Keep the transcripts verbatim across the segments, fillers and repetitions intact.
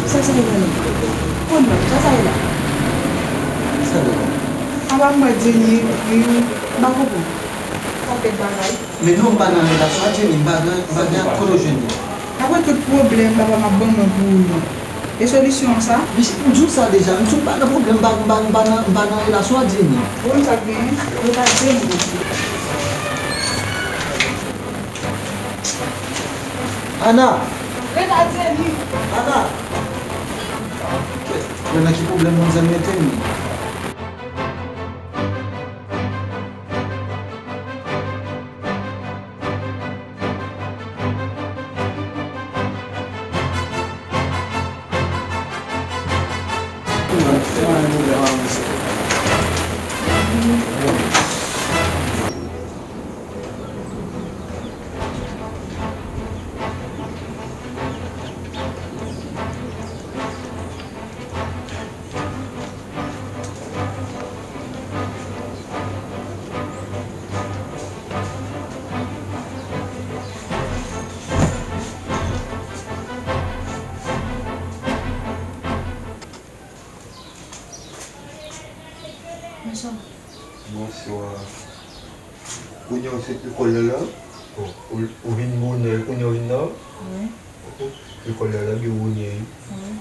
Sa sa ye la? Konn non, sa sa ye la? Sa ye la? Apa m wè Jenny ekri w, m pa konprann. Sa kèk bagay? Men non, m pa nan relasyon ak Jenny, m pa gen, m pa gen ak kote w jwenn li. Apre tout pwoblèm papa m ap ban mwen pou ou yo, e solisyon an sa? Men si m di w sa deja, m di w m pa nan pwoblèm, m pa, m pa, m pa nan, m pa nan relasyon ak Jenny. Bon, sa k genyen? Reta Jenny. Ana! Reta Jenny! Ana! Mwen nan ki pwoblèm manzè mete m? Bonswa. Bonswa. Kounye a w sot lekòl la la? Bon, ou, ou vin bonè, kounye a w vin la? Wi. Lekòl la la byen bonè wi. Wi.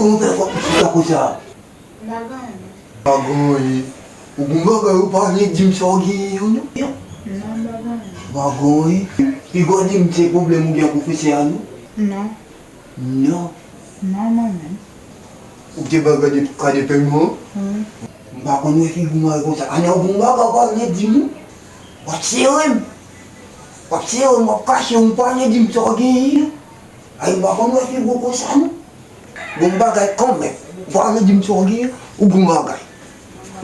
Kòman w fè fè w chita konsa? M pa gen anyen non. Pa gen anyen. Ou gon bagay ou pa vle di m sa w genyen an non? Non, m pa gen anyen. Pa gen anyen. Piga w di m se pwoblèm ou gen ak pwofesè a non? Non. Non. Non, mwen menm. Ou te ba gade, gade pèman? Wi. M pa konn wè figi w mare konsa. Ana, ou gon bagay ou pa vle di m? W ap sere m. W ap sere m, w ap kache m, ou pa vle di m sa w genyen. Ay, m pa konn wè figi w konsa non. Gon bagay kanmenm. Ou pa vle di m sa w genyen, ou gon bagay.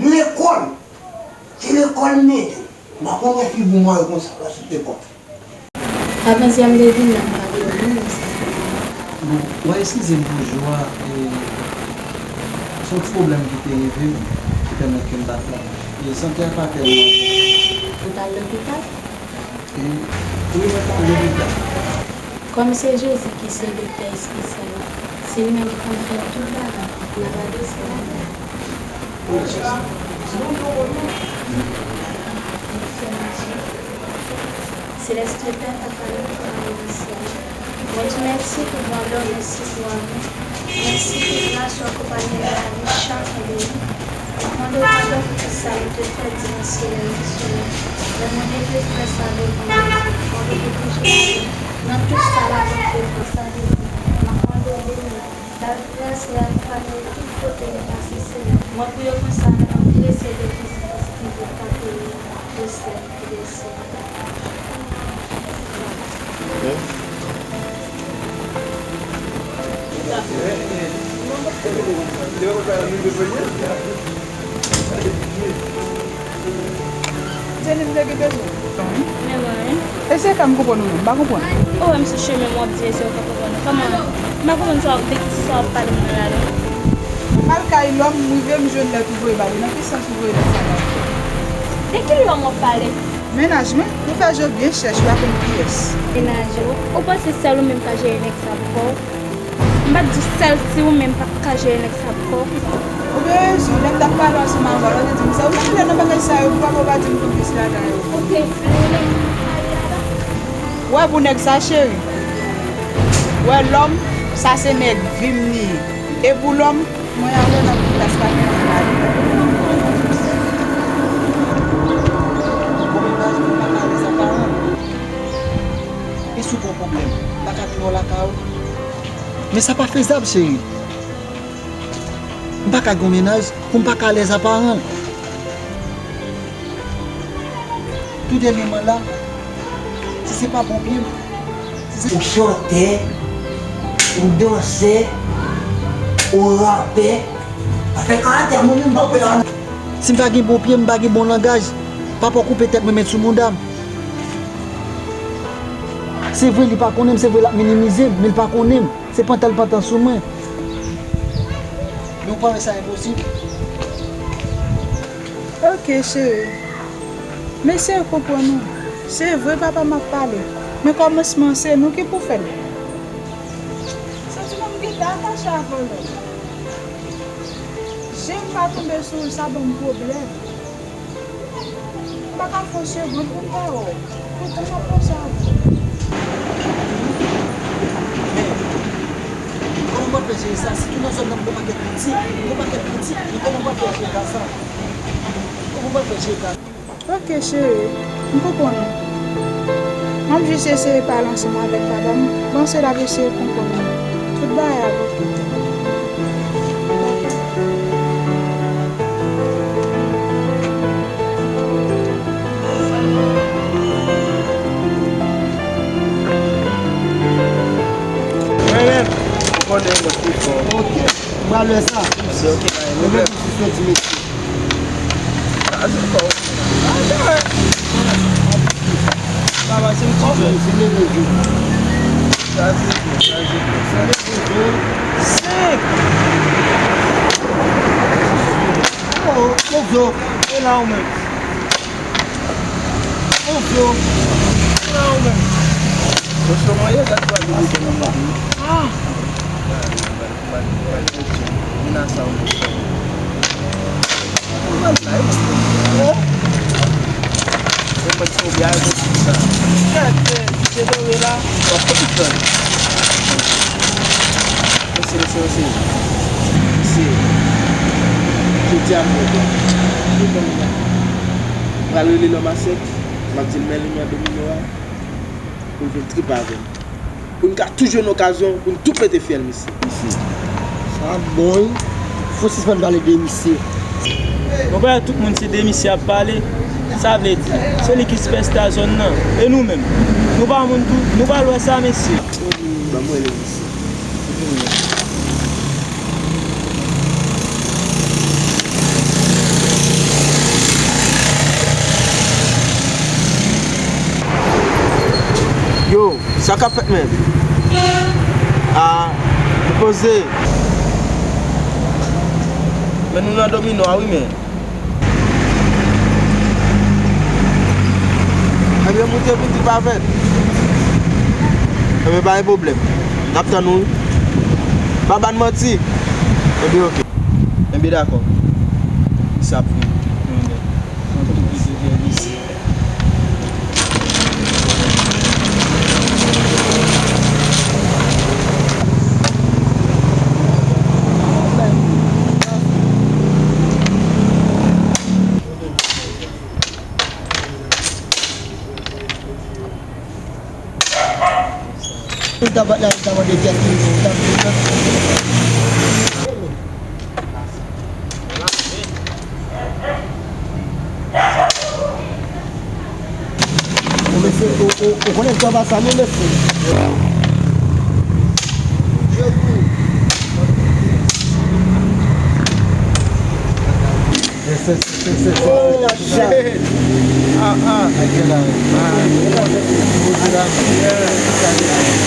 Lekòl. Se lekòl m mete w. M pa konn wè figi w mare konsa la sou te kòb. Avan zyèm de vin nan, m pa vle wè moun sa. Bon, w a eskize m pou jou a, e, se yon ti pwoblèm ki te rive m, ki pèmèt ke m pa t la. E sante a pa tèlman bon. Ou t al lopital? E, wi, mwen t al lopital. Kòm se Jezi ki se doktè espesyal la, se li menm ki konn fè tout bagay, n ap adrese l a li. Wi, Jezi. Selès Pè, Papa nou ki nan syèl, mwen di w mèsi pou grandè w, mèsi pou amou w, mèsi pou gras ou akonpanye nou nan lavi chak jou de nou. Mwen mande w padon pou tout sa nou te fè dimanch semèn ki sot la. Lè mwen leve frè sa devan w, mwen mande w toujou avè m nan tout sa l ap antre fè sa devan w. Mwen mande w beni l, ba l gras, rann favè tout kote nou pase, Senyè. Mwen priye konsa nan non presye de Jezi Kris ki viv, k ap règne nan syèk. Jenny, m te gen bezwen w. Men mwen menm. E se ka m konprann ou menm, m pa konprann. Ou wè m sou chemen m, w ap di e se ou pa konprann. Kòman? M pa konprann sa w ap, de ki sa w ap pale m nan la non. M al kay lòm, m rive m jwenn lèt ou voye ba li. Nan ki sans ou voye lèt sa ba li? De ki lòm w ap pale? Mennaj mwen, pou fè je w byen chèch, ou pa konn kiyès. Mennaj ou? Ou panse sèl ou menm ka jere nèg sa pou kò w? M pa t di sèl si ou menm pa ka jere nèg sa pou kò w. Ou gen rezon, lè m t ap pale ansanm avè w la, w te di m sa. Ou menm lè nan bagay sa yo, pou papa w pa di m konplis ladan yo. Ou te vle ale ladan? Wè pou nèg sa, cheri. Wè lòm, sa se nèg vi m li ye. E pou lòm, mwen avè l nan klas pa gen anyen pale. Gon mennaj pou m pa ka alèz ak paran m. E si w gon pwoblèm, m pa ka vin wè w lakay ou? Men sa pa fezab, cheri. M pa ka gon mennaj pou m pa ka alèz ak paran l. Tout eleman la, si se pa bon pye m, si se... Ou chantè, ou dansè, ou rapè. Afè karatè a, mwen menm m pa konn sa. Si m pa gen bon pye, m pa gen bon langaj, papa w koupe tèt mwen, met sou mouda m. Se vre, li pa konnen m, se vre, l ap minimize m, men l pa konnen m. Se pantan l pantan sou mwen. Men w pa wè sa enposib? Ok, cheri. Men eseye konprann mwen. Se vre, papa m ap pale. Men kòmansman an, se nou ki pou fè l. Santiman m gentan atache avè w. Je m pa tonbe sou ou, sa ban m pwoblèm. M pa ka fè yon segonn pou m pa wè w. Poutan m ap panse avè w. Men, kòman w pral fè jere sa? Sitou nan zòn nan, m gon pakèt pitit, m gon pakèt pitit, men kòman w pral fè jere ka sa? Kòman w pral fè jere ka? Ok, cheri, m konprann ou. M ap jis eseye pale ansanm avèk papa m, panse l ap eseye konprann mwen. Tout bagay ap oke. Mwen menm, m konnen mwen pi fò. Ok. M pral wè sa. Se ok, pa gen pwoblèm. Mwen menm, si soti mesye. Sa se fò. Sa se fò. Sa va, se m ti jèn. Si m leve jou. Sa se fò, sa se fò. Si m leve jou. Senk. Oh, Kozo. E la ou menm. Kozo. E la ou menm. Kozo, mwen ye, gad kwa de bouton nan mwen. Ah. Mwen a sa w. Mwen la, e mwen. Mwen mèt fè w byen, mwen di sa. Gade, se dore la. W ap fè tout tan. Mesye, mesye, mesye. Mesye. Jodi a, mwen pral rele lòm a sèt. M ap di l men limyè domino a. Pou l vin trip avè m. Pou n ka tou jwenn okazyon pou n tou pete fyèl misye. Misye. Sa bon wi. Fò sispann pale de misye. Bon, bagay tout moun se de misye ap pale. Sa vle di, se li ki sipèsta zòn nan. E nou menm? Nou pa moun tou? Nou pral wè sa, mesye. Ban mwen rele misye. Yo, sa k ap fèt menm? Ah, nou poze. Men nou nan domino a wi, men. Ebyen, moute vin di pa fèt. Ebyen, pa gen pwoblèm. N ap tann ou wi. Pa ban manti. Ebyen, oke. Enben dakò. Sa ap vini. Enben. Anpil plis de vye isi. Ou ta bat la, ou ta mande kèk moun, ou ta mande kèk moun. Ou mesye, ou, ou, ou konnen sa pa sa, non, mesye. Yes, yes, yes, yes, yes. Oh, shit. Ah, ah.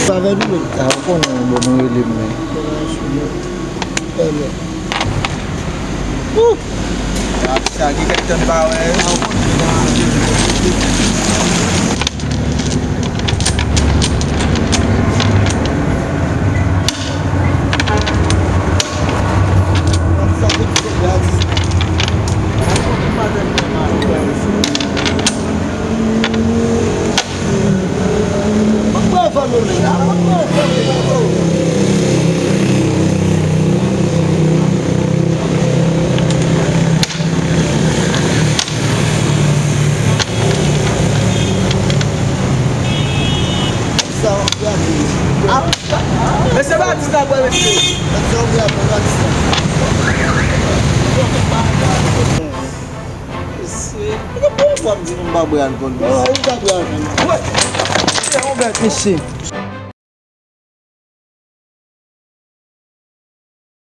Sa vè nou menm. Ah, ou konnen, bon, nou rele m, men. Woo! Ah, sa gen kèk tan m pa wè. Mesye Batista, bwè, mesye. Mesye, e pou w pran m di nou m pa bwè alkòl, mesye. Ou pa bwè alkòl. Mesye, on bèt, mesye.